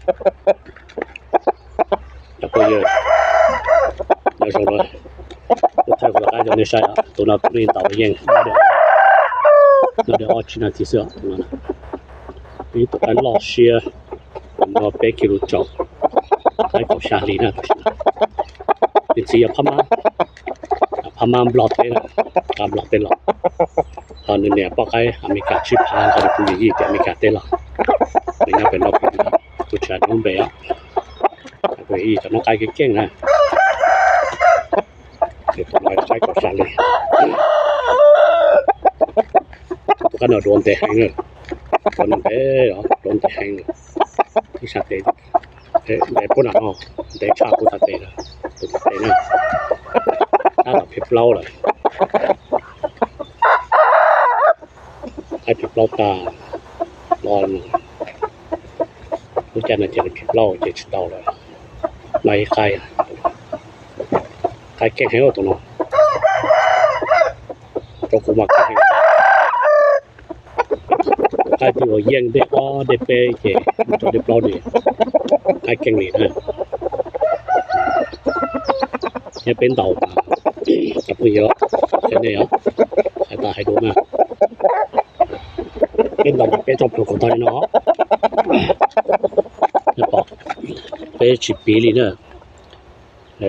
Cov phooj ywg, nyob zoo na, kuv thaij kuv rov qab rau nej saib, tus no kuv li ntaus yeej noj li ob tsib nas this xwb. Ib tug qaib loj siab, no peb kis lus tsaus, qaib kaum xya hli na. Nws txiv yog phab mab, phab mab Nplog teb na, nqa Nplog teb los. Ho nws niam poj qaib Amelikas tsib phav, nqa nws tus yij tim Amelikas teb los. Nws nyob pem no, kuv tsis hais lub npe os. Kuv yij cov noj qaib keej keej na. Tus no qaib kaum xya hli. Tus qaib no duav ntev heev na, duav ntev, duav ntev heev. Ib sab tes ntev puag nram no, ntev tshaj kuv sab tes lawm. Tus tes na, tab tom phem plaub lawm. Qaib phem plaub tag los, lub caij no ces nws phem plaub ces tsis tau lawm. No ib qaib, qaib keej heev tus no, rau kuv mas keej heev. Qaib twb ua yeej dej ob dej peb ces mus rau dej plaub li, qaib keej li na. Thiab peb ntaus, cov phooj ywg, thiab nej os, hais tas hais dua na, peb ntaus peb tsob pluas kaus tag li no, nej pom, peb tsis piv li na.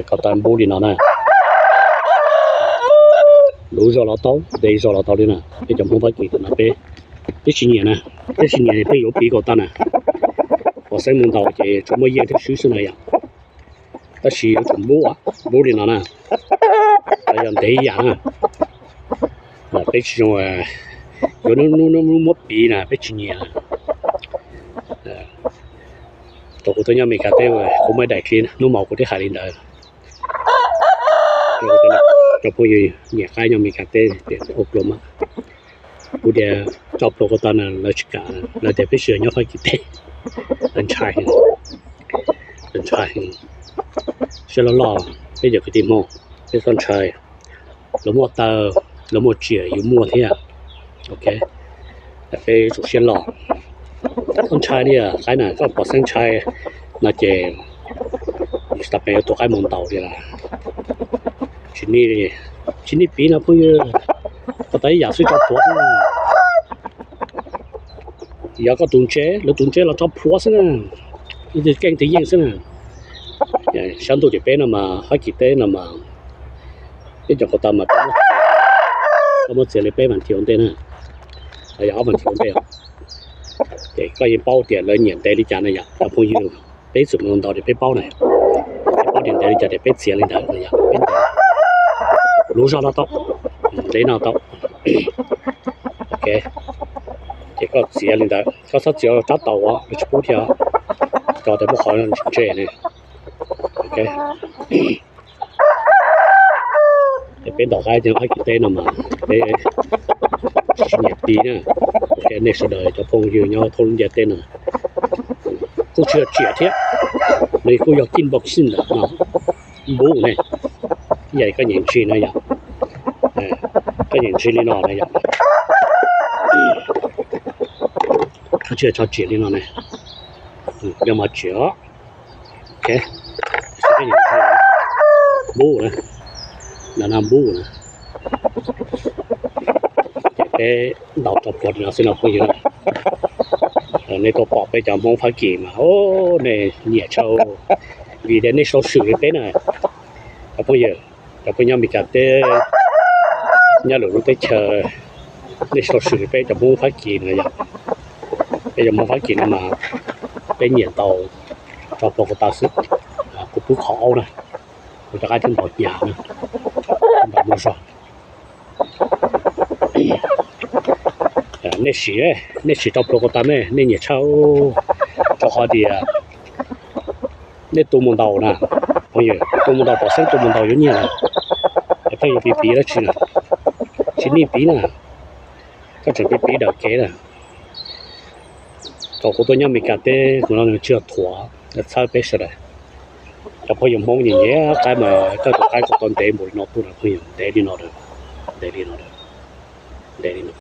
Kaus tag npub li no na. Luv zog los tau, ntev zog los tau li na. Peb cov Hmoob Fab Kis no peb, peb tsis nyiam na, peb tsis nyiam peb yuav piv kaus tag na. Pom xeeb mus ntaus ces tsuas muaj yeej thiab swb xwb na yom. Tab sis yuav tsum npub, npub li no na, yog ntev ib yam na. Peb tsis zoo, yuav hnub hnub muab piv na peb tsis nyiam. Thaum kuv tuaj nyob Amelikas teb, kuv muaj ib daim clip hnub hmo kuv twb hais li ntawd. Cov phooj ywg nyiam qaib nyob Amelikas teb tias ua pluas mas, kuv tias tsob pluas kaus tag na lawv tsis kam, lawv tias peb tsis nyob Fab Kis teb, lawv ntshai, lawv ntshai. Siab loj loj, peb cov kwv tij Hmoob, peb txhob ntshai. Lawv muaj taw, lawv muaj tsiaj yus muaj thiab. Ok, peb tsum siab loj, txhob ntshai li qaib na, koj pom xeeb ntshai no ces yus tas pes yuav tua qaib mus ntaus li lawm. Tsis, tsis nij piv no phooj ywg, tau tas ib yam xwb tsob pluas xwb. Yog koj tus ntse, lawv tus ntse los tsob pluas xwb na, ib tug keej tus yeej xwb na. Sab ntuj ces peb no mas Fab Kis teb no mas, peb cov kaus tag mas koj muab txiav li peb vas thiv ua ntej na, los yog ob vas thiv ua ntej os. Ces koj yeej paub tias lawv nyiam ntev li cas na yom, cov phooj ywg. Peb txwm mus ntaus ces peb paub na, peb paub tias ntev li cas ces peb txiav li ntawd na yom, peb ntaus. Luv zog no tau, ntev no tau. Ok, ces koj txiav li ntawd, koj txhob txiav rab taus os, lawv tsis pub thiab, tso tas muaj qhov ntse ne. Ok, es peb ntaus qaib nyob Fab Kis teb no mas peb tsis nyiam piv na. Ok, nej sawv daws cov phooj ywg nyob thoob lub ntiaj teb no kuj tsis yog tsiam thiab, nws kuj yog kij npau xij ntawm no, npub ne, ib yam li koj nyeem ntsis na yom, koj nyeem ntsis li no na yom, koj tsis yog tso tsiam li no ne, yog mas tsiam os. Ok, npub na, no na npub na. Ces peb ntaus tsob pluas li no xwb no phooj ywg na. Nej tuaj pom peb cov Hmoob Fab Kis mas nej nyiam tshaj, vim tias nej sau swm li peb na. Cov phooj ywg, cov phooj ywg nyob Amelikas teb, nyob lwm lub teb chaws, nej sau swm li peb cov Hmoob Fab Kis no yom. Peb cov Hmoob Fab Kis no mas peb nyiam ntaus tsob pluas kaus tag xwb. Kuv pub qhov aub na, kuv cov qaib thiaj ntaus hnyav na, ntaus muaj zog. Nej sim, nej sim tsob pluas kaus tag ne, nej nyiam tshaj, rau qhov tias nej tu mus ntaus na, phooj ywg, tu mus ntaus pom xeeb tu mus ntaus yuav nyiaj na, es pheej yuav piv piv dab tsi na, tsis nij piv na, koj tseem piv piv daws kev na. Thaum kuv tuaj nyob Amelikas teb kuv no nws tsis yog thuam, txhawb peb sawv daws. Cov phooj ywg Hmoob nyiam nyiam qaib mas koj tus qaib koj tau ntev npaum li no tuaj na phooj ywg, ntev li no, ntev li no, ntev li no.